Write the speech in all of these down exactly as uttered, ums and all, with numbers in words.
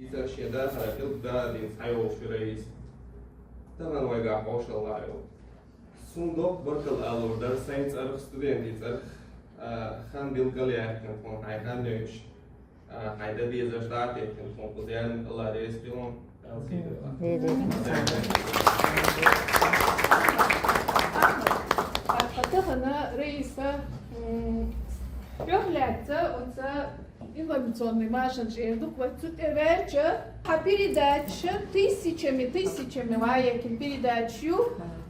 Иза шен дахара билггал дийца хьайолуш ву Раиса. Тахана вайгахь вовшалла йолу. Суна доккха баркалла алур дара сайн цӀарах, студентийн цӀарах, а, хан билггал яьккхина тхуна хьайн хан йойуш, а, хьайн дан дезарш дӀа а теттина тхуна кхуза яьлла, Алла реза хила хьуна. Деза. Тахана Раиса, м, чохь лаьцна оцу информационный машина чӀера ду-кх вай цу тӀе ваьлча, хьан передача тысячами, тысячами ван яьккхина передача ю,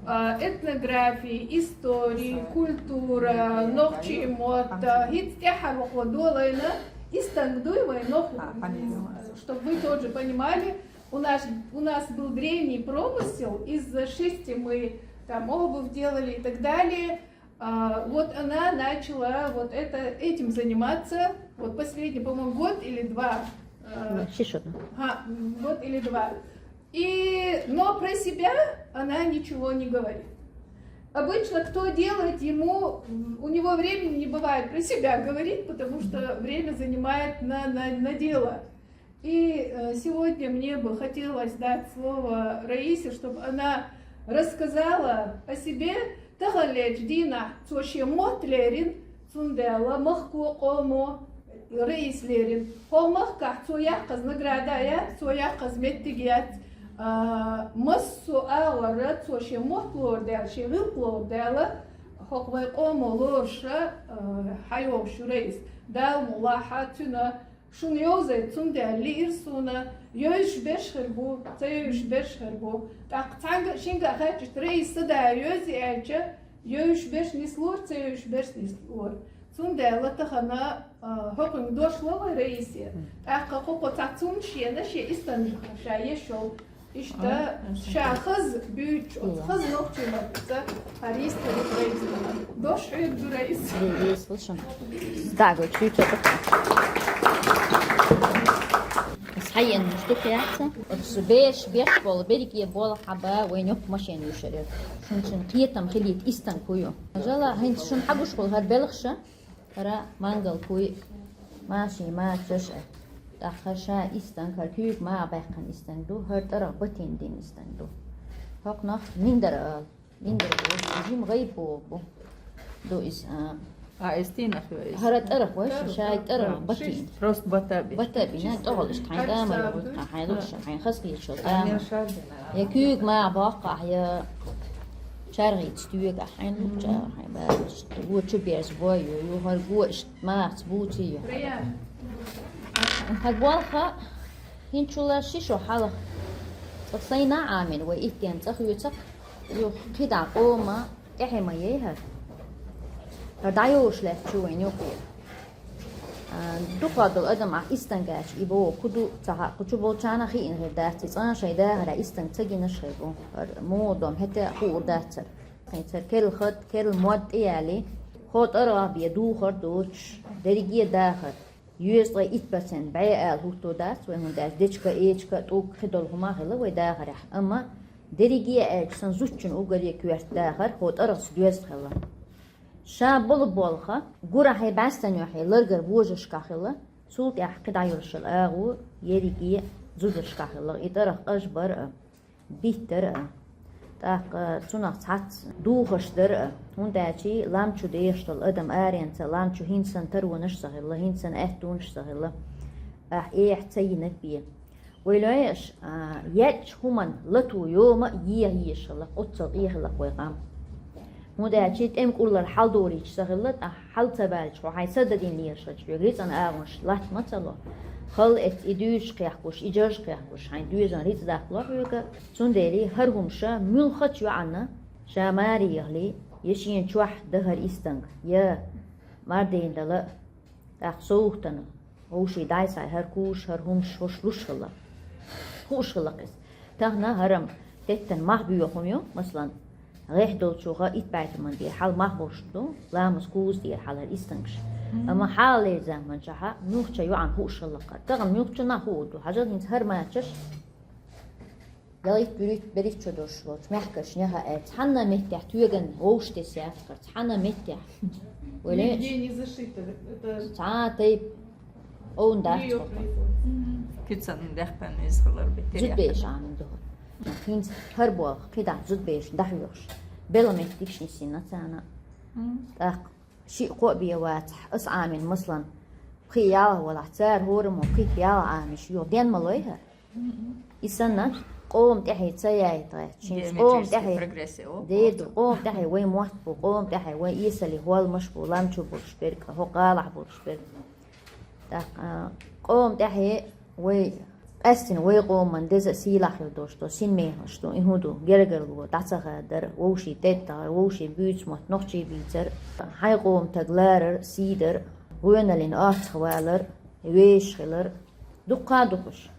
а, этнография, история, культура, нохчийн мотт, хӀинца тӀаьхьара ваха долийна, истанг дуй вай нохчийн, чтобы вы тоже понимали, у нас, у нас был древний промысел, из шерсти мы там обувь делали и так далее. А, вот она начала вот это, этим заниматься. Вот последний, по-моему, год или два. Э, Шишона. Ага, год или два. И, но про себя она ничего не говорит. Обычно, кто делает, ему, у него времени не бывает про себя говорить, потому что время занимает на, на, на дело. И, э, сегодня мне бы хотелось дать слово Раисе, чтобы она рассказала о себе. Таханлерчу дийнахь цо шен мотт лерина, цундела махко, къомо Раиса лерина. ХӀокху махкахь цо яккхаза награда яц, цо яккхаза меттиг яц. А, массо а агӀора цо шен мотт лорудаьлла, шен гӀиллакх лорудаьлла, хӀокху вайн къомо лоруша, а, хьайогӀуш ю Раиса. Дала мукъ лахь цуьнан. Шуна йовза, цундела лиира суна, йовзуш берш хир бу, ца йовзуш берш хир бу. ТӀаккха цхьаьнга а шинга а хаьттича, Раиса да йовза аьлча, йовзуш берш нислора, ца йовзуш берш нислора. Цундела тахана, а, хӀокхуьнга дош ло вай Раисе. ТӀаккха кху-кху цхьа цунна шена шен истанжа ша еш йолу. Иштта ша хаза буьйцуш, оцу хаза нохчийн маттаца хьан риста ву Раиса. Дош хьоьга ду, Раиса. Веза ву шуна. Дагой чуьйца ду. Ас хьаенна муш ду кхиаца. Оцу беш, беш болу, берриге болу хьаба вайн юккъе машена юьшур ю. Шуна, шуна кхетам хилийта истанг хӀу ю. Жала, хӀинца шуна хьагуш болу хӀара белхаша. ХӀара мангал куй, машин мачаш а. ТӀаккха ша истанг, хӀара куьйга маха баьккхина истанг ду, хӀара тӀарах батийна дина истанг ду. ХӀокхунах миндар а, миндар бу, жима гӀайба бу. Ду иза, а. А, иза стенах ю иза? ХӀара тӀарах вай, шай тӀарах батийна. Просто бата бина. Бата бина, тӀехула иштта хьайн тӀама йогӀу, хьайн луша, хьайн хазахеташ йолу тӀама. Я куьйга маха боккхахь, я чаргӀица стоьгахь, хьайн луша, хьайн баьраш. Го чу берза бой ю, ю хӀара го иштта махаца буций ю. ХӀара болха хӀинчул а ши шо хьалха. Цкъа сайна а Ӏамийна вай иттен цӀа хуьйцу-кх, юха кхидӀа къома тӀаьхье ма яй хӀара. ХӀара дӀайолуш лаьтташ ю вайн юккъе. А, дукха долу адам ахь истанг аьлча, и боху, кху ду ца хаьа, кху чу болчарна а хиъна хир дац, и цкъа а шайн дахарехь истанг ца гинарш хир бу. ХӀара муха дом хӀетте а хуур дац хӀара. Хьайн цара керла хатта, керла мотт тӀеяьлли, хӀо тӀаргӀах бен духар доцуш, дерриге а дахар. Йоьзткъе итт процент бӀе ала хӀутто дац вайн, хӀунда аьлча дечка а, эчка а, тӀулг а, кхидолу хӀума а хилла вайн дахарехь. Амма дерриге а аьлча, сан зудчун уггаре коьрта дахар хӀо тӀаргӀаца доьзна хилла. Ша болу болха, гурахье, бӀаьстенойхье ларгара божаршкахь хилла, цул тӀаьхьа кхидӀа йолуш йолу агӀо ерриге а зударшкахь хилла, и тӀаргӀа къажбар а. Биттар а, тӀаккха цунах цхьацца духарш дар а, хӀунда аьлча лам чу дехаш долу адам аренца, лам чу хӀинца санна таронаш а ца хилла, хӀинца санна аьттонаш а ца хилла, ахь эхь ца йинарг бен. Вай лоьш, а, еттачу хӀуманна лато йома а еха езаш хилла, оццал къехилла вай къам. ХӀунда аьлча тӀеман кӀурлара хьал долуьйтуш ца хилла, тӀаккха хьал ца баьлча, хьо хьайн са дадийна лелаш хилча, хьоьга рицкъан агӀонаш латта ма ца ло. Халла эцна и дуьйцуш кхехкуш, и жарж кхехкуш, хьайн доьзална рицкъ даккхало хьоьга. Цундела хӀара хӀума ша муьлххачу йоӀана, ша маре яхале, я шена чохь дахар истанг, я мардийна дала, тӀаккха совгӀатана, вовшийн дӀай-схьай хӀара куш, хӀара хӀумаш хӀорш луш хилла. Хууш хилла иза. Тахана хӀара-м теттана мах боьха хӀума ю, масалан, гӀехь долчуха итт бӀе туман дера хьал мах болуш ду, ламаз кхуза дера хьал хӀара истангаш. Амма хьалалера заманчохь муьлххачу йоӀана хууш хилла хӀара. Тахана муьлххачунна а хуур ду, хьажал хӀинца хӀара мачаш. Ялхитта, вуьрхӀитта, берхӀитта шо долуш волчу мехкашна яха аьлла, цхьанна меттехь тоьган вовшахтесна яц хӀара, цхьанна меттехь. Нигде не зашито. Цхьа а тайпа овна дац хӀара. Цунна даьккхар иза хилар бетар. Зудбеш Ӏамин духар. ХӀинца хӀара болх кхидӀа зудбеш дахьош. Бела меттигаш нисина царна. ТӀаккха шиъ-кхоъ бе вацахь, ас Ӏамин, масалан, пхи-ялх валахь, цара хӀораммо пхи-ялх Ӏамиш юха ден ма лой хӀара. И санна, къоман тӀехье ца яйта гӀерташ, къоман тӀехье, дерду, къоман тӀехье вай мотт бу, къоман тӀехье вай эсали хӀолмаш бу, лам чу болуш берг, хӀокху гӀалахь болуш берг. ТӀаккха, а, къоман тӀехье вай, къаьстина вай къоман деза а сийлахь хир долуш ду, синмехалаш ду, и хӀун ду, гергарло, дӀа ца хадар, вовшийн тӀеттахар, вовшийн буьйцу мотт нохчий бийцар, хьайн къоман таг ларар, сий дар, гӀоьналлин орцах валар, вешаш хилар, дуккха а ду уьш.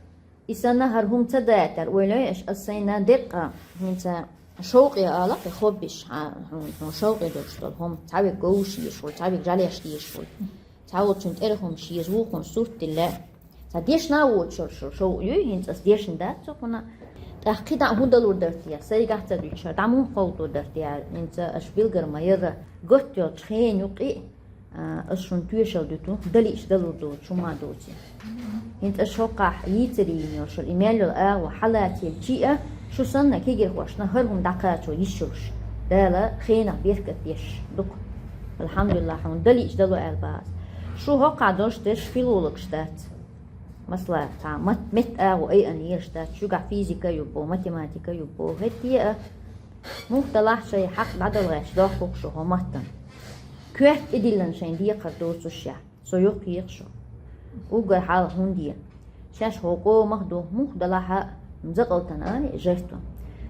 И санна хӀара хӀума ца датар, ойла йой аша, ас сайна деккъа, хӀинца шовкъе ала кхин хоббиш, хьан, хьуна, хьуна шовкъе долуш долу хӀума, цхьавиг говш езаш хуьлу, цхьавиг жалеш езаш хуьлу, цхьаволчун тӀера хӀума шеза, вукхунна сурт дилла. Цхьа дешна а воцуш шо-, шо-, шовкъ юй, хӀинца ас дешна дац цо кхунна. ТӀаккха кхидӀа хӀун далур дара те, сайгахь ца дуьтуш, дӀа муха кховдо дара те, хӀинца аша билгар ма ярра, готта йолчу хенан юккъе а, ас шуна тоьшалла дуьту, далиъча далур доцу хӀума доций. ХӀинца аша хӀокхахь йийцаре йина йолуш йолу и мел йолу агӀо хьалацийла чиъа, шу санна кегирхошна хӀара хӀума дӀакхачо йиш йолуш. Дала хенах беркат деш дукха. Алхьамдулиллахь, хьуна далиъча дало аьлла бахьа ас. Шу хӀокхахь долуш дерш филологаш дац. Масала, цхьа мат-, метта агӀо айъана ераш дац, шуьгахь физика а ю боху, математика а ю боху, хӀетте а, муха далахь шайн хьакъ дӀадала гӀерташ дохку шу хӀокху маттана. Коьрта тӀедиллина шайн декхар доцуш ша, со юххехьа шу. Уггар хьалха хӀунда е? Шаьш хӀокху къомах ду, муха далахь а, закъалтана али жертва.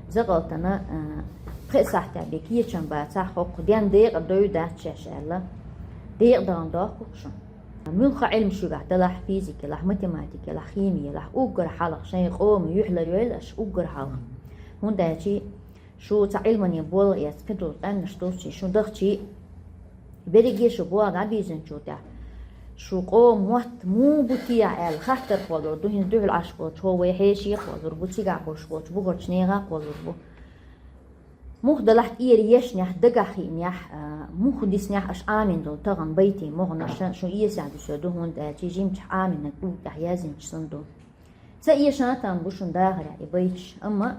Закъалтана, а, пхи сахьтехь бен кечам бацахь, хӀокху ден декъа дой дац шаьш аьлла. Декъа дахана дохку шу. Муьлхха Ӏилма шуьгахь далахь, физика елахь, математика елахь, хими елахь, уггар хьалха шайн къоман юьхь ларйойла аша, уггар хьалха. ХӀунда аьлча шу цхьа Ӏилмане болх эцна кхидолу къаьмнаш доцций, шу дахчий, берриге шу болх дӀабийзинчул тӀаьхьа, шу къоман мотт муха бу техьа аьлла хаттар кхоллалур ду, хӀинца дуьхьал Ӏаш болчу хӀо вай хьеший кхоллалур бу, цигахь болуш болчу бухарчу нехан а кхоллалур бу. Муха далахь тӀера ешнехь, дагахь хиънехь, а, муха диснехь аша Ӏамийна долу тахана байтийн могӀанаш шу эсехь дуьсур ду, хӀунда аьлча жимчохь Ӏамийнарг уггар тӀехь яздинчу санна ду. Ца эшна а там бу шуна дахарехь и байташ, амма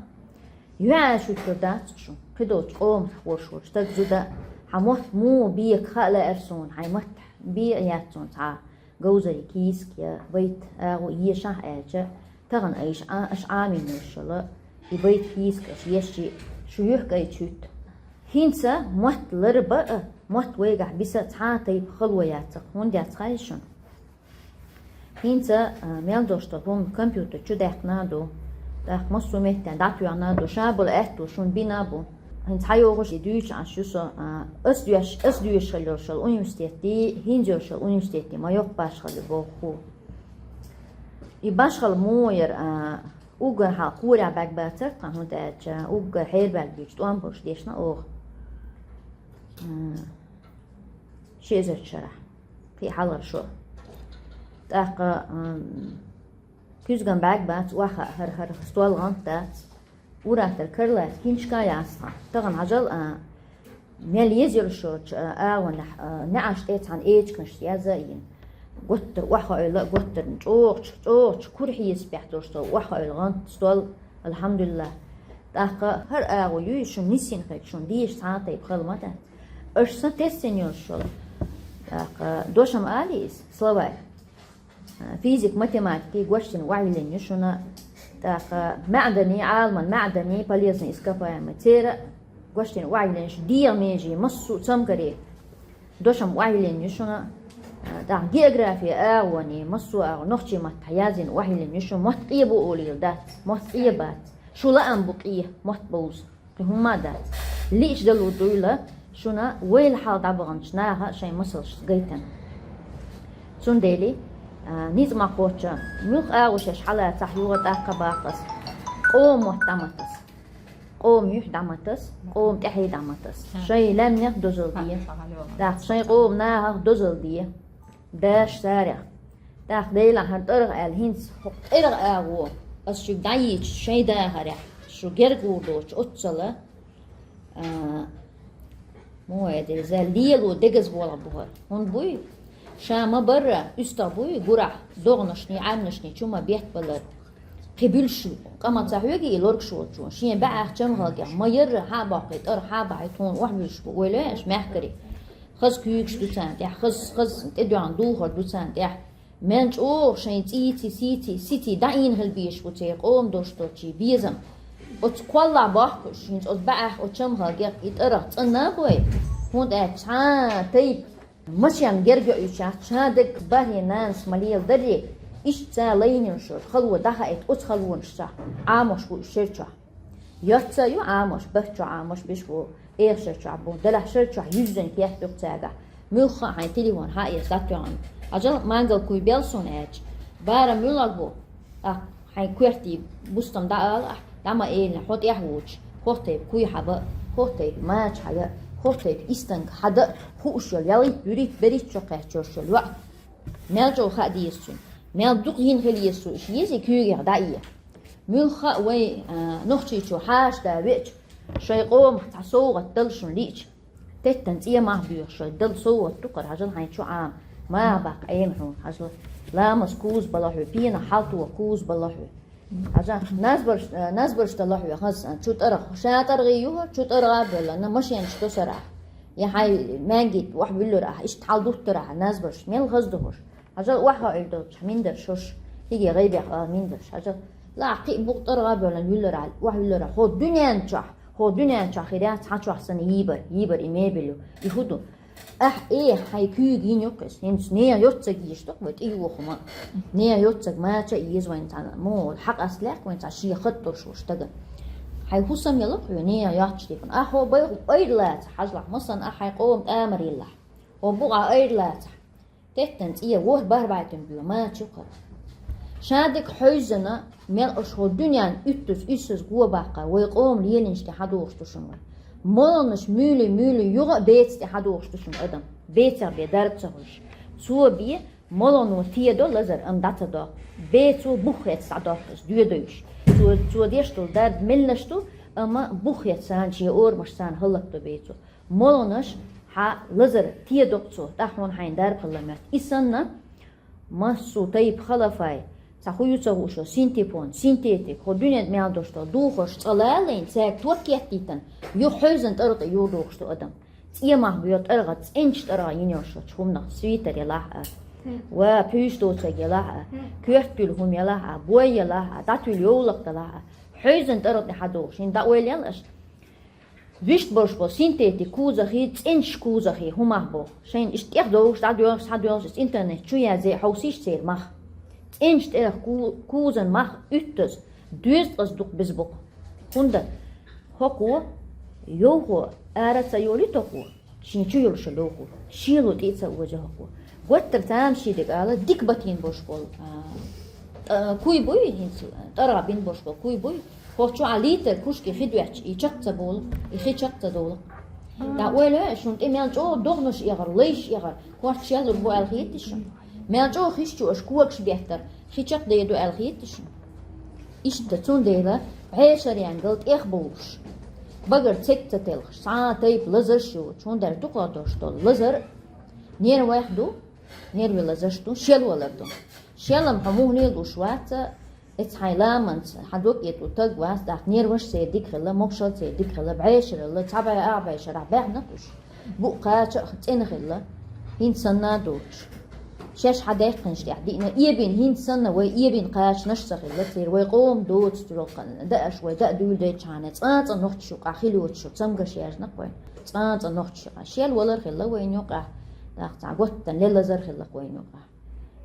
юьхьӀаьржа хӀуьттур дац шу, кхидолчу къомах волуш волчу стаг зуда, хьан мотт муха бека хаа лаьара суна, хьайн маттахь бен а яц суна цхьа говзара кийсак я байт агӀо ешахь аьлча, тахана айша Ӏа-, аша Ӏамийнарш йолу и байт кийсак аша ешчи, шу юьхкӀайча хӀуьтту. ХӀинца мотт ларба а, мотт вайгахь биса а цхьа а тайпа хало яцара, хӀунда яц хаьий шуна? ХӀинца, а, мел долуш долу хӀума компьютер чу даьккхина а ду, тӀаккха массо а меттехь дӀатоьхна а ду, ша болу аьтту шуна бина а бу. ХӀинца хьан йогӀуш и дуьйцу Ӏаш ю со, а, ас доьш-, ас доьшуш хила йолуш йолу университетти, хӀинца йолуш йолу университетти ма йоккха башхалла ю боху. И башхалла муха яра, а, уггар хьалха корехь баьг бацара тхан, хӀунда аьлча уггар хьерабаьлла дуьйцу тӀом болуш дешна оха. М, ши эзарчу шарахь, кхин хьалхара шо. ТӀаккха, м, куьзган баьг бац, охьа хӀара-хӀара стол гӀант дац. Ур-аттар карлаца, киншка а яц тхан. Тахана хьажал, а, мел еза йолуш йолчу, а, агӀонехь, а, неӀарш тӀе цхьана эчканаш яза а йина. Готтара охьахаийла а, готтара чӀогӀачу, чӀогӀачу кура хьесапехь долуш долу охьахаийла гӀант, стол, алхьамдулиллахь. ТӀаккха хӀара агӀо юй шуна нисйина хилча, шуна дезаш цхьа а тайпа хала ма дац. Аша сан тесна йолуш йолу, тӀаккха, дошам алий иза, словарь? Физик, математикий гочдина охьайиллина ю шуна, тӀаккха маьӀданийн, Ӏаламан маьӀданийн, полезный ископаемый, церан гочдина охьайиллина ю шу, дегӀан межийн массо а цамгаре дошам охьайиллина ю шуна, тӀаккха географи агӀонийн массо а агӀо нохчийн маттахь яздина охьайиллина ю шуна, мотт къе бу олийла дац, мотт къе бац, шу лаам бу къе, мотт бовза. Кхин хӀумма а дац. Лиъча далур дуйла шуна вайла хьалха дӀабаханчу наха шайн масалш гайтина. Цундела, а, ницкъ ма кхоччу, муьлхха агӀо шаьш хьалацахь, юха тӀаккха баккха ас. Къоман мотт дӀа ма таса. Къоман юьхь дӀа ма таса, къоман тӀаьхье дӀа ма таса. Шайн лаьмнех дозалла де. ТӀаккха шайн къоман нахах дозалла де. Даш царех. ТӀаккха Делан хӀара тӀаргӀа аьлла, хӀинца хӀокху тӀаргӀа агӀо ас шуьга дӀайийцича, шайн дахарехь шу герга гӀур доцуш оццала, а, муха а дерза, лело дегаза болх бу хӀара. ХӀунда буй? Ша ма барра, уьстагӀ буй гурахь, догӀанашний, Ӏаьрнашний чу ма беттабалар. Кхин буьлуш къаман ца хьоьгий и лоргаш волчо, шен баьӀах чамхалгех ма ярра, хьа а боккхий тӀара, хьа а бахьий тхуна охьабуьлуш бу, ойла еш, мехкарий. Хаза куьйгаш ду царна тӀехь, хаза, хаза тӀедоьгӀна дулхар ду царна тӀехь. Мел чӀогӀа шайн цӀийци, сийци, сити дӀаийна хила безаш бу церан къоман дош долчий безам. Оцу кхоллахь бохкуш, хӀинца оцу баьӀах, оцу чамхалгех и тӀарах цӀанна а бой, хӀунда аьлча цхьа а тайпа машен герга йоуьйтуш яц, ша дерг бархӀе нанас ма леладарий, иштта ца лайнаш шура, хало дӀахаийта оцу халонашца Ӏамош бу уьш шер чохь. Йоцца а ю Ӏамош, бархӀ чохь Ӏамош беш бу, эха шер чохь бу, делахь шер чохь юьззина кеп ю-кх цаьргахь. Муьлхха а хьайн телефон хьаэца дӀатоьхна. Хьажал, мангал куй бел суна аьлча, барам муьлхарг бу? ТӀаккха хьайн коьртий бустам дӀаала ахь, дӀа ма элина, хьо тӀехь вучу, хӀокху тайпа куй хьаба а, хӀокху тайпа мача хьая а, хӀокху тайпа истанга хьада а, хууш йолу ялхитта, вуьрхӀитта, берхӀитта чу кхаьчна йолуш йолу йоӀ. Мел чӀогӀа хаа деза цуьнан, мел дукха йина хила еза цо, иша езий куьйгех дӀаэха. Муьлхха а вай, а, Нохчийчу хьаша да веача, шайн къомах цхьа совгӀат дала шуна лиъча, теттан цӀе мах боьхуш, шайн дала совгӀат ду-кх хӀара, хьажал, хьайн чу Ӏама, маха баккха Ӏема хьуна, хьажал, ламаз куза бала хьоь, пенах хьалто куза бала хьоь. Хьажа, назбарш, э, назбарш дала хьоь, хаза, чу тӀаргӀа, ша тӀаргӀий ю хӀара, чу тӀаргӀа а боьллана, машенаш тосар ахь. Я хьайн маьнгийтта охьавуьллар ахь, иштта хьалдуттар ахь назбарш, мел хаза ду хӀорш. Хьажал, охьахиъна долчохь миндарш хӀорш, хӀиге гӀайбех ала миндарш. Хьажал, лахь кхин а букъ тӀаргӀа а боьллана вуьллар ахь, охьавуьллар ахь. ХӀо дуьнен чохь, хӀо дуьнен чохь хир яц цхьа чохь санна йийбар, йийбар и мебель ю, и хӀун ду? Ахь, э, хьайн куьйга йина ю-кх иза. ХӀинца нехан йоццаг езаш ду-кх вай тӀеюху ма. Нехан йоццаг мача а еза вайна цхьаьна. Муха хьакъ ас лаьхка вайна цхьа шен хатӀ долуш волу стагана. Хьайн хӀусам яла-кх хьоьга нехан йоццуш тӀе. Ахь хӀо байха айра лацахь, хьажалахь, масанна ахь хьайн къоман тӀамар йиллахь. ХӀо букъа айра лацахь. Теттан цӀе ворхӀ бархӀ бӀе тӀе боьху мача ю-кх хӀара. Ша дерг хьевзина, мел аша хӀо дуьненна уьттаза, уьссаза го баккха, вай къоман лелийнаш тӀе хьадогӀуш ду шуна вай. Молланаш муьйлий-муьйлий юха а беца тӀе хьадогӀуш ду шуна адам. Бецах бен дарба ца хуьлуш. Цо бен моллано тедо лазар, амма дӀа ца доккху. Бецо бух хетта схьадоккху иза, доьдуьйтуш. Цо, цо деш долу дарба меллаш ду, амма бух хетта санна, шен орамаш санна хӀаллакдо бецо. Молланаш хьан лазар тедо-кх цо, тӀаккха хьуна хьайна дарба хилла моьтту. И санна, массо а тайпа халафай, цхьа хӀун ю ца хууш йолу синтепон, синтетик, хӀо дуьненна мел долуш долу духарш цкъа лалийна, цаьрга ток кеттийтина, юха хьевзина тӀаргӀа тӀе юхадогӀуш ду адам. ЦӀе мах боьху тӀаргӀа, цӀеначу тӀаргӀа йина йолуш йолчу хӀуманах свитер ялахь а, ва пуьйш доцург ялахь а, коьрта туьлла хӀума ялахь а, бой ялахь а, дӀатуьлла йовлакх далахь а, хьевзина тӀаргӀа тӀе хьадогӀуш, хӀинца дӀаойла ел аша. Вуьшта болуш болу синтетик кузахий, цӀеначу кузахий хӀумах бу. Шайна иштта тӀехдовлуш, дӀадоьлхуш, схьадоьлхуш, иза интернет чу язъе, хьовсийша церан мах. ЦӀеначу тӀаргӀа ку-, кузан мах уьттаза, доьзткъаза дукха беза бу-кх. ХӀунда хӀокхо, йовхо, ара а ца йолуьйту хӀокхо, шен чу йолуш йолу йовхо, шело тӀе а ца оза хӀокхо. Готтар царна ши дерг ала, дика батийна болуш болу, а, тӀа-, куй буй хӀинца, тӀаргӀа бина болуш болу куй буй, хӀокху чохь литр кушки хи доьттуш, и чекх ца болу, и хи чекх ца долу. ТӀаккха ойла йо, шуна тӀе мел чӀогӀа догӀанаш эгӀар, лайш эгӀар, корта шеллург бу аьлла хетий шуна? Мел чӀогӀа хиш чу аша когаш беттара, хи чекхдер ду аьлла хетий шуна? Иштта цундела бӀешаренга тӀехбовлуш, багара церг ца телхаш, цхьа а тайпа лазарш йоцуш, хӀунда аьлча дукхахдолуш долу лазар нервех ду, нерви лазарш ду, шелвалар ду. Шелам хьо мухӀле а луш вац, эцу хьайн ламанца, хьан дог а тӀе таг вац, тӀаккха нерваш церан дика хилла, могушалла церан дика хилла, бӀешаралла, цхьа бӀе а бӀешарахь баьхна уьш. Букъ кхача а цӀена хилла, хӀинца санна а доцуш. Шаьш хьан даьккхинчу тӀехь диъна, эбина хӀинца санна, вай эбина кхачанаш а ца хилла, церан вай къоман доцу чуралкхана даа аша вай даа дуьйладелчхьана, цкъа а цкъа нохчаш юкъахь хила йоцуш, цамгаш яьжна-кх вайна, цкъа а цкъа нохчаш юкъахь. Шел валар хилла вайна юкъахь, тӀаккха цхьа готтан лелазар хилла-кх вайна юкъахь.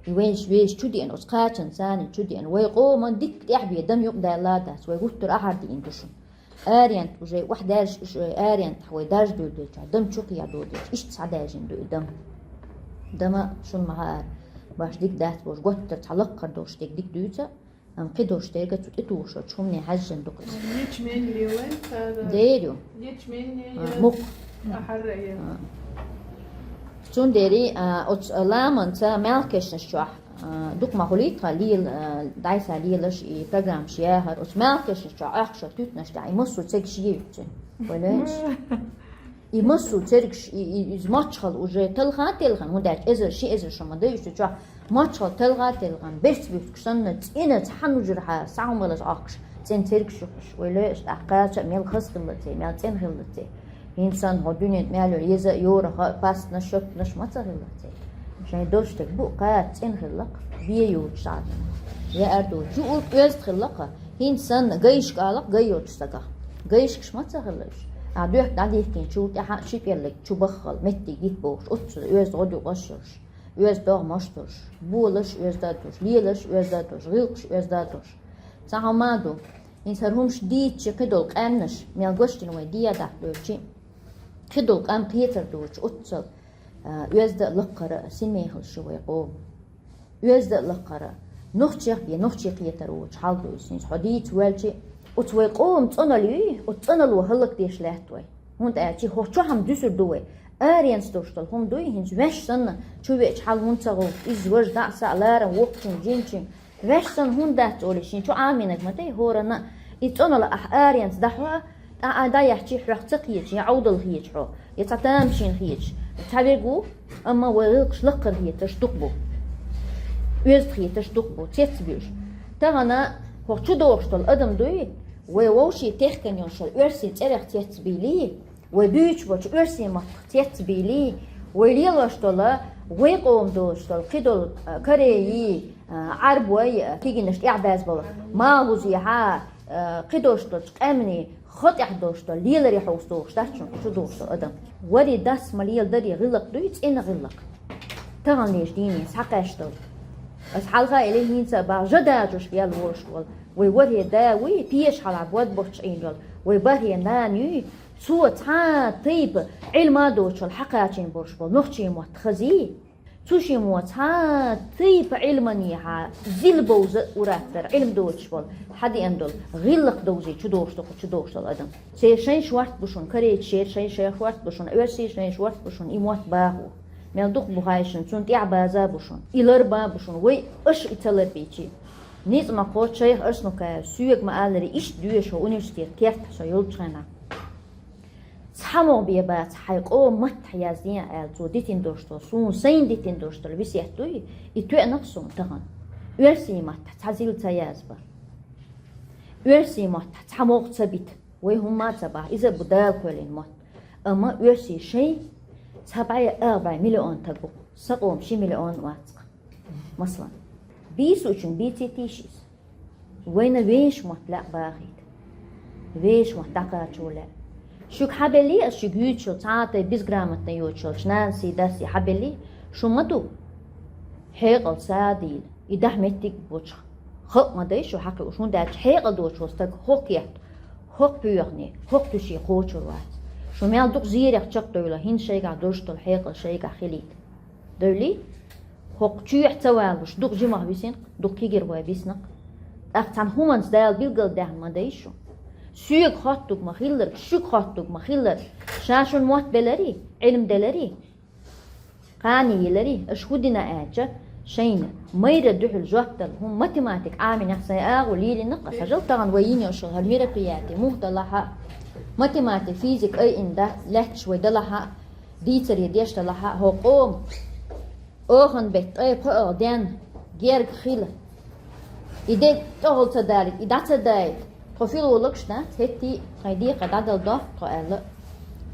И вайша, вешан чу деана, оцу кхачанца царна чу деана, вай къоман дикка тӀаьхьа бен дам юкъадаьлла а дац, вай гуттар а хьардиъна ду шуна. Арент уже охьадаьржа, уже арентахь вай даржа дуьйладелчохь, дам чу кхиа дуьйладелча, иштта схьадаьржина ду и дам. Дама шуна ма хаара, баш дика дац бохуш, готтар цхьа лаккхара долуш дерг дика дуьйцу, амма кхидолуш дерг цу тӀетухуш йолчу хӀумане хьаьжжина ду-кх иза. Ячмень лелай цара. Дер ю. Ячмень А, я мукх. Ахьарра я. А. Цундела, а, оцу ламанца маьлхкешнаш чохь, а, дукха ма хуьлий тхан лела, а, дӀасалелаш и программаш яхар. Оцу маьлхкешнаш чохь Ӏохкуш йолу туьтанаш тӀехь и массо а церг шен ю цуьнан. Вай лоьнаш? И массо а цергаш, и, и, из мочхал уже талха а телхан, хӀунда аьлча эзар, ши эзар шу ма дай уж чохь, мочхал талха а телхан, берц буьттуш санна, цӀена цхьана ужархьа, схьа хӀума лаза Ӏохкуш, цӀена цергаш юхуш, вай лоьш тӀаккха кхача а мел хаза хилла цей, мел цӀена хилла цей. ХӀинца санна хӀо дуьнен тӀа мел йолу еза а, йорах а, пастнаш, шоьттанаш ма ца хилла цей. Шайн долуш дерг бу кхача цӀена хилла-кх, бен йоцуш цхьа а. Я аьрдо, чу улт оьзда хилла-кх, хӀинца санна гайшка алакх гай йоцуш стагах. Гайшкаш ма ца хилла уьш. Ахь доьхка дӀадихкина чул тӀаьхьа а ши пӀеллиг чу баххал, меттиг гита бохуш, оццул оьзда гӀо дукъаш йолуш, оьзда догӀмаш долуш, болаш оьзда а долуш, лелаш оьзда а долуш, гӀиллакхаш оьзда а долуш. Цхьа хӀума а ду, хӀинца хӀара хӀумаш дийцича кхидолу къаьмнаш, мел гочдина вай дехьа даккха доьлчи, кхидолу къам кхетар доцуш, оццул, а, оьзда а лакхара а синмехалла шу вай къоман. Оьзда а лакхара, нохчех бен нохчий кхетар воцуш хьал ду иза. ХӀинца хьо дийца воьлчи, оцу вай къоман цӀанал юй, оцу цӀанало хӀаллакдеш лаьтта вай. ХӀунда аьлча хӀокху чохь-м дуьсур ду вай. Аренца долуш долу хӀума дуй, хӀинца ваьш санна, чу веача хьал хӀунда ца гӀовтту, иза важа дӀа а, са а ларам воккхачун, жимачун. Ваьш санна хӀунда дац олий шен чу Ӏамийнарг ма дай хӀоранна а. И цӀанал ахь аренца дӀахьо а, ТӀаккха а дӀаяьхчи хьох ца кхеташ, я Ӏовдал хеташ хьо, я цхьа тамашийна хеташ, цхьа верг ву, амма вай гӀиллакхаш лакхара хетарш дукха бу. Оьзда хетарш дукха бу, цецбуьйлуш. Тахана хӀокху чу догӀуш долу адам дуй, вай вовшийн техкан йолуш йолу оьрсийн цӀерех цецбийлий, вай буьйцуш болчу оьрсийн маттах цецбийлий, вай лелош долу, вай къоман долуш долу, кхидолу, а, корейи, а, Ӏарбой, а, кегийнаш тӀаьхьабаьзна болу, малхбузехьа, а, кхидолуш долчу къаьмнийн, хатӀехь долуш долу леларе хьовса догӀуш дац шуна чу догӀуш долу адам. Вари дас ма леладаре гӀиллакх дуй, цӀена гӀиллакх. Тахана леш дийне схьакхаьчна долу. Ас хьалха а элира, хӀинца а боху, жа дажош бел волуш волу. Вай варе да вуй, пеша хьалха бод боцчу Ӏийна йолу. Вай бархӀе нана юй, цо цхьа а тайпа Ӏилма а доцуш волу, хьакхачийна болуш болу нохчийн мотт хазий. Цу шиммо цхьа а тайпа Ӏилманехьа зил бовза а, ур-аттар, Ӏилма доцуш болу, хьадеана долу, гӀиллакх довзий чу догӀуш ду кху чу догӀуш долу адам. Церан шайн шорта бу шуна, корейцашеран шайн, шайн шорта бу шуна, оьрсийн шайн шорта бу шуна, и мотт бахо. Мел дукха бу хаий шуна, цунна тӀаьхьабаза а бу шуна, и ларба а бу шуна, вай аша и ца ларбийчи. Ницкъ ма кхочу шайх Арсанукаевс, соьга ма-аллара, иштта доьшу университет керта со йолчу хенахь. Цхьаммо бен бац хьайн къоман маттахь яздина аьлла, цо дитина долуш долу, суна сайна дитина долуш долу весет дуй, и тоьанах суна тахана. Оьрсийн маттахь цхьа зил ца язба. Оьрсийн маттахь цхьа могӀа ца бита, вай хӀумма а ца баха, иза а бу Дала кхоьллина мотт. Амма оьрсийн шайн цхьа бӀе, ах бӀе миллион таг бу, сан къоман ши миллион вац-кх. Масала, бийсучун бийцитийша иза. Вайна вешан мотт лаьа бахийта. Вешан мотт дӀакхачо лаьа. Шуьга хьабеллий ас шуьга юьйцуш йолу, цхьа а тайпа безграмотно йоцуш йолчу нанасий, дасий хьабеллий, шу ма ду. Хьекъал сагӀа дийла, и дахьа меттиг а боцуш, халкъ ма дай шу хьакхуьуш, хӀунда аьлча хьекъал доцуш волу стаг хӀокху кехат, хӀокху пхьоьхане, хӀокху туьше кхочур вац. Шу мел дукха зерех чекхдевлла, хӀинца шайгахь долуш долу хьекъал шайгахь хилийта. Девлий? ХӀокху чоьхьа ца валуш, дукха жимах висина-кх, дукха кегийрхой бисина-кх. ТӀаккха цхьана хӀуманца Дала билгалдаьхна ма дай шу. Соьга хоттург ма-хиллара, шуьга хоттург ма-хиллара, ша шуна мотт беларий, Ӏилма деларий, кхане йиларий, аша хӀун дина аьлча, шайна майрра дуьхьал жоп дала, хӀун математика Ӏамийнехь сайн агӀо лелийна-кх ас, хьажал тахана вай йина йолуш йолу хӀара мероприяти муха далахь а, математика, физика айина да-, лаьтташ вай далахь а, дийцаре деш далахь а, хӀокху къоман оханан беттан ткъе пхи агӀо денна герга хила. И де тӀехула ца далийта, и дӀа ца даийта. Тхо филологаш дац, хӀетте а тхайн декхар дӀадала дохку тхо аьлла.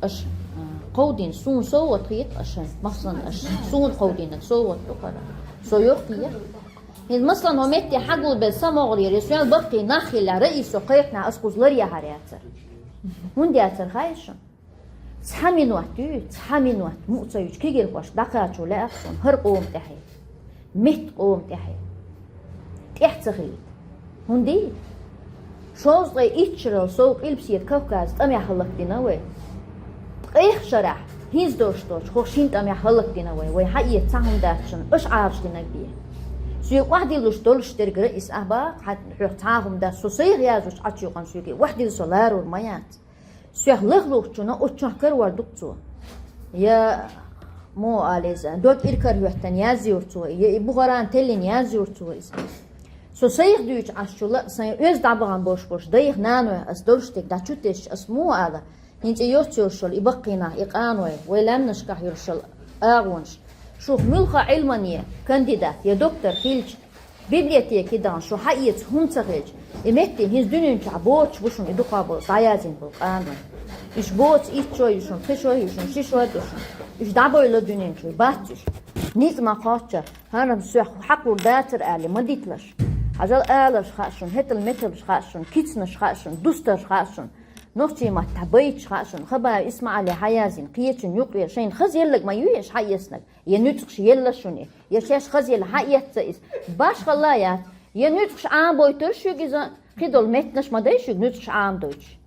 Аша, а, кховдийна суна совгӀат хета аша, масалан, аша суна кховдийнарг совгӀат ду хӀара. Со йоккхий я. ХӀинца, масалан, хӀо метте хьагулбелла сан могӀарера, я соьл баккхий нах хилла, раис со кхайкхинехь ас кхуза лар яхьар яцара. ХӀунда яцара хаий шуна? Цхьа минот юй, цхьа минот муха ца юьйцу кегийрхошка дӀакхачо лаьа-кх суна хӀара къоман тӀаьхье, меттан къоман тӀаьхье. ТӀаьхьа ца хилийта. ХӀунда? Шовзткъе итт шарал сов Къилбаседа Кавказ тӀамехь хӀаллакдина вай. Ткъех шарахь, хӀинца долуш долчу хӀокху шина тӀамехь хӀаллакдина вай. Вай хьаэца цхьа хӀума дац шуна, аша Ӏалашдинарг бен. Соьга охьадиллуш долуш дерг раис ахь боху, хьан хьоьх цхьа а хӀума дац, со сайх язучу Ӏачу юкъана соьга охьадилла со ларур ма яц. Соьх лахлухучунна оцу чохь карор ду-кх цо. Я, муха ала иза, дог иракарахӀоьттина язйора цо, я и Бухаран теллина язйора цо иза. Со сайх дуьйцу Ӏаш чу ла а, сайн оьзда дӀабахана болуш болуш дайх, наной ас долуш дерг дӀа чу тесча, ас муха ала, ХӀинца йоццуьршал и баккхийнах, и къаной, вай лаьмнашкахь йолуш йолу агӀонаш. Шух муьлхха Ӏилмане кандидат я доктор хилча, библиотеке дахана шу хьаэца хӀума ца хилча, и метте хӀинца дуьнен чохь боцуш бу шуна и дукха болу, дӀаяздина болу къаной. Уьш боцу итт шо ю шуна, пхи шо ю шуна, ши шо ду шуна. Уьш дӀабевлла дуьнен чуьра, бац уьш. Ницкъ ма кхоччу, хӀара-м соьх хьакхур дацара аьлла, ма дитлаш. Хьажал, аларш хаьа шуна, хӀетал-металш хаьа шуна, кицанаш хаьа шуна, дустарш хаьа шуна. Нохчийн маттахь байташ хаьа шуна, Хабаев ИсмаӀале хьаяздина, кхечун юкъе шайна хаза елларг ма ю еш хьаэцнарг, я нуьцкъаш елла шуна, я шаьш хаза елла хьаэцна иза. Башхалла яц, я нуьцкъаш Ӏамабойтура шуьга иза, кхидолу меттанаш ма дай шуьга нуьцкъаш Ӏамадойтуш.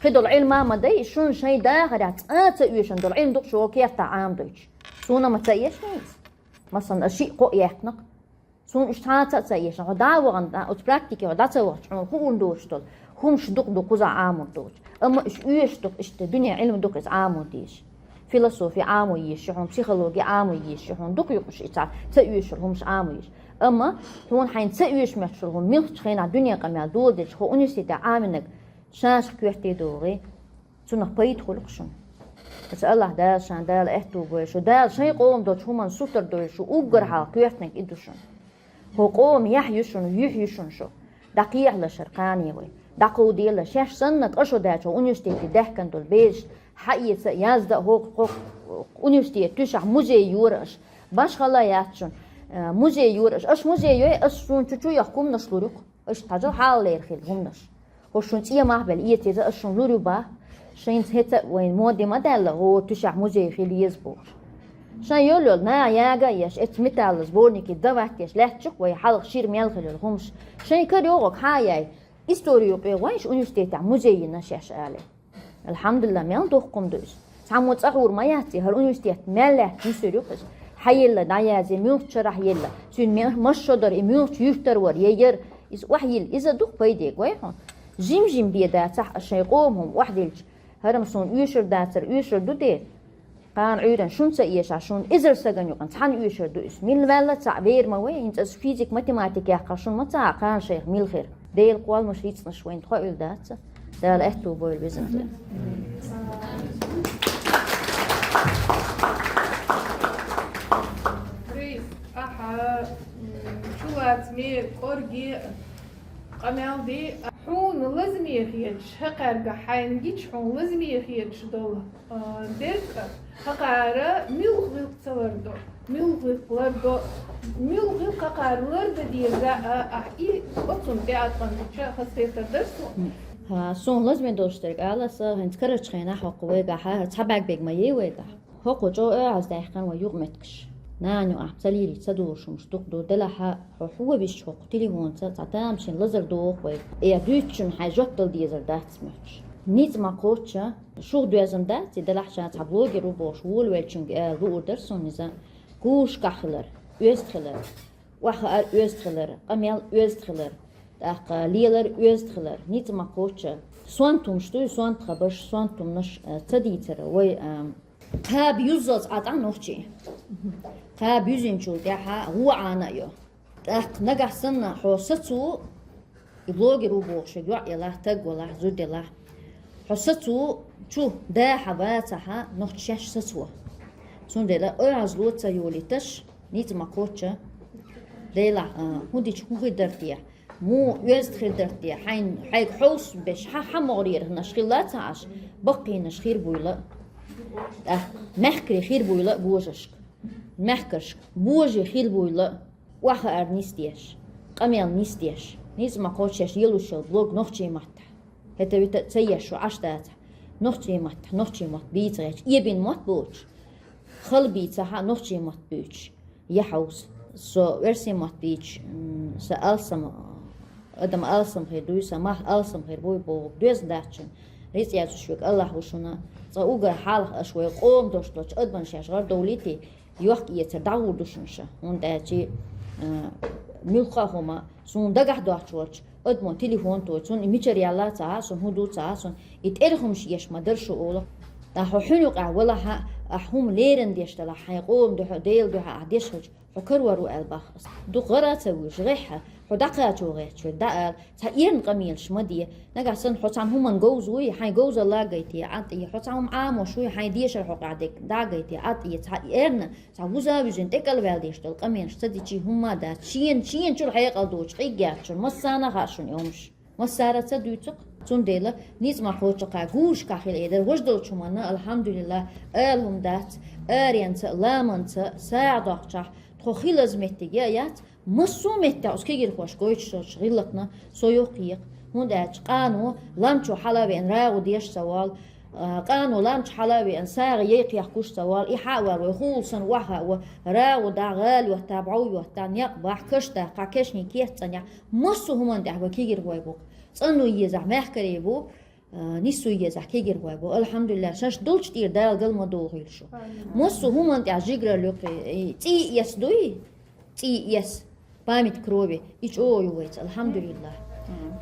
Кхидолу Ӏилма ма дай, шуна шайн дахарехь цкъа а ца оьшуш долу Ӏилма ду-кх шу хӀокху кертахь Ӏамадойтуш. Суна ма ца эшна иза. Масалан, ас шиъ-кхоъ яьккхина-кх. Суна уьш цхьацца а ца эшна, хьо дӀа а вахана, оцу практике хьо дӀа ца вахча, хьуна хуур доцуш долу хӀумнаш дукха ду кхузахь Ӏамор доцуш. Амма уьш оьшуш ду-кх иштта, дуьненан Ӏилма ду-кх иза Ӏамо дезаш. Философи Ӏамо езаш ю хьуна, психологи Ӏамо езаш ю хьуна, дукха ю-кх уьш и цхьа ца оьшуш йолу хӀумнаш Ӏамо езаш. Амма хьуна хьайна ца оьшуш моьттуш йолу хӀума муьлххачу хенахь дуьненан къамел доладелча, хьо университете Ӏамийнарг шаьш коьрте догӀий. Цунах пайда хуьлу-кх шуна. Аса Аллахь Дала шен Дала аьтту бойла шу. Дала шайн къоман долчу хӀуманна сутара дойла шу, уггар хьалха коьртаниг и ду шуна. ХӀокху къоман яхь ю шуна, юьхь ю шуна шу. ДӀакхехьалаш хӀара кхане вай. ДӀакховдийла, шаьш санна кӀа шо даьлча хӀокху университете даьхкина долу бераш хьаэца а, язда а хӀокху, хӀокху университетан туьшахь музей йора аша. Башхалла яц шуна, а, музей йора аша. Аша музей йой, аса шуна чу-чу йохку хӀуманаш лур ю-кх. Аша хьажал хьалхалера хилла хӀуманаш. ХӀо шуна цӀе мах белла эца еза, ас шуна лур ю бах. Шайна хӀета а вайн моде ма даьлла, хӀо туьшахь музей хила еза бохуш. Шайн йолу-йолу наха яга а еш, эцу металла сборнике давать деш лаьтташ ю-кх вай хьалха шира мел хилла йолу хӀумнаш. Шайн кара йогӀург хьа а яй, историн юкъе гӀой шу университетехь музей йина шаьш алий. Алхьамдулиллахь, мел доккха хӀума ду иза. Цхьаммо цӀа хьур ма яц и, хӀара университет мел лаьтта нисвер ю-кх иза. Хьан елла, дӀаязъе, муьлхачу шарахь елла, цуьнан ме-, масса шо дара, и муьлхачу юьртара вара, я яра, иза охьайилла, иза дукха пайде гой хьуна. Жим-жим бен дацахь а шайн къоман хӀума охьадилча, хӀара-м суна оьшур дацара, оьшур ду де. Кхана Ӏуьйранна шуна ца эшахь, шуна эзар стагана юкъана цхьаьна оьшур ду иза. Милла ваьлла а цхьаъ вер ма вай, хӀинца аса физика, математика яьккхахь шуна ма ца хаьа кхана шайх мила хир. Делан кхолламаш, рицкъанаш вайна тхо а уьлла дац. Дала аьтту бойла везан. Рейс, ахьа, м, чулацаме, кӀорге, къамел де, хьуна лазаме хеташ, хӀокхаьрга хьайна гича хьуна лазаме хеташ долу, а, дерг а, хӀокхара муьлха гӀиллакх ца лардо, муьлха гӀиллакх лардо, муьлха гӀиллакх хӀокхара лардан деза, а, ахь и оцунна тӀеӀаткъам дича хазахетар дара суна. ХӀа, суна лазаме долуш дерг ала аса, хӀинца карарчу хенахь хӀокху вайгахь, хӀара цхьа бӀаьрг берг ма ей вайгахь. ХӀокхо чӀогӀа оьгӀаз даьккхина вай юкъаметтигаш. Нана юкъахь ца лийрича ца долуш хӀумнаш дукха ду, делахь а хьо хӀун висча хӀокху телефонца цхьа тамашийна лазар доху вайга. Э, дуьйцучунна хьайн жоп дала дезар дац моьттуш. Ницкъ ма кхоччу, шух доьзна дац, и делахь ша цхьа блогер ву бохуш волавеллачуьнга ала луур дара суна иза. Кушкахь хилар, оьзда хилар, охьахаар оьзда хилар, къамел оьзда хилар, тӀаккха лелар оьзда хилар, ницкъ ма кхоччу. Сонта хӀумнаш дуй, сонта хабарш, сонта хӀумнаш, а, ца дийцара вай, а, Кхаба юззалц Ӏа тӀе нохчий. Кхаба юзинчул тӀаьхьа гӀо Ӏана а йо. ТӀаккха нагахь санна хьо сацо, и блогер ву бохуш йоӀ елахь, таг валахь, зуда елахь. Хьо сацо, чу дахьа вацахьа, нохчий шаьш сацо. Цундела оьгӀазло ца йолийташ, ницкъ ма кхоччу. Делахь, а, хӀун дича хӀун хир дара те? Муха оьзда хир дара те, хьайн, хьайга хьовсам беш, хьан, хьан могӀарернаш хилла ца Ӏаш, баккхийнаш хир буйла а, тӀаккха мехкарий хир буйла а божаршка, мехкаршка божий хир буйла а, охьахаар нисдеш, къамел нисдеш, ницкъ ма кхоччу шаьш елуш йолу блог нохчийн маттахь. ХӀета-вета а ца еш шу Ӏаш дацахь, нохчийн маттахь, нохчийн мотт бийца гӀерташ, эбина мотт боцуш, хала бийцахьа, нохчийн мотт буьйцуш. Я хьовса, со оьрсийн мотт бийцуш, м, сан алсам, адам алсам хир дуй, сан мах алсам хир буй бохург доьзна дац шуна. Рицкъ яцуш верг АллахӀ ву шуна. Цкъа уггар хьалха аша вай къоман дош долчу адаман шаьш гӀар довлийтий, йохк-эцар дӀагӀур ду шуна ша. ХӀунда аьлча, а, муьлхха а хӀума, суна дагахь доцуш волчу адамо телефон той, цунна и мичара яьлла а ца хаьа суна, хӀун ду а ца хаьа суна, и тӀерхамаш еш ма дара шу олу. Ткъа хьо хьуьнан юкъахь валахьа, ахь хӀума леррина деш далахь, хьайн къоман дуьхьа, Делан дуьхьа ахь деш хилча, хьо карор ву аьлла бах аса. Дукха гӀара а ца вуьйш, гӀеххьа, Хьо дӀакхачо гӀерташ вуй, дӀаала, цхьа эрна къамелаш ма де. Нагахь санна хьо цхьана хӀуманна говза вуй, хьайн говзалла а гайтий, Ӏад Ӏе, хьо цхьа хӀума Ӏамош вуй, хьайн дешар хьокъехь дерг дӀа а гайтий, Ӏад Ӏе, цхьа эрна, цхьа вуза а вуьзина, тӀекӀалваьлла деш долу къамелаш ца дичий хӀумма а дац. Шена, шена чуьра хьекъал доцуш, къиггерчуьра, массарна а хаьа шуна и хӀумаш. Массара а ца дуьйцу-кх. Цундела ницкъ ма кхочу кху гурашкахь хила эдар. Важа долчу хӀуманна, алхьамдулиллахӀ, ала хӀума дац, аренца а, ламанца а, сагӀа доккхучохь тхо хилаза меттиг я а яц, массо а меттехь оцу кегирхошка гойтуш долчу гӀиллакхна со йоккха екха. ХӀунда аьлча къано лам чу хьала а веана рагӀу деш ца волу, а, къано лам чу хьала а веана сагӀа яй кхехкуш ца волу, и хьа а вар вай хӀула санна охьахаа а ван, рагӀу дахь, гӀала йотта, бӀов йотта, некъ бахь, каш даккха, кешнийн керта цӀанъяхь, массо а хӀуманна тӀехь вай кегирхой бу-кх. ЦӀанлуй езахь, мехкарий бу, а, нисуй езахь, кегирхой бу. АлхьамдулиллахӀ, шаьш долчу тӀера Дала гал ма дохийла шу. Массо а хӀуманна тӀехь жигралла йоккхий, и цӀий эс дуй? ЦӀий эс. Память крови. И чӀогӀа ю вайца, алхьамдулиллахӀ.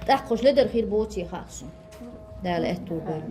ТӀаккха хӀуш ледар хир боций хаьа суна. Дала аьтту бойла.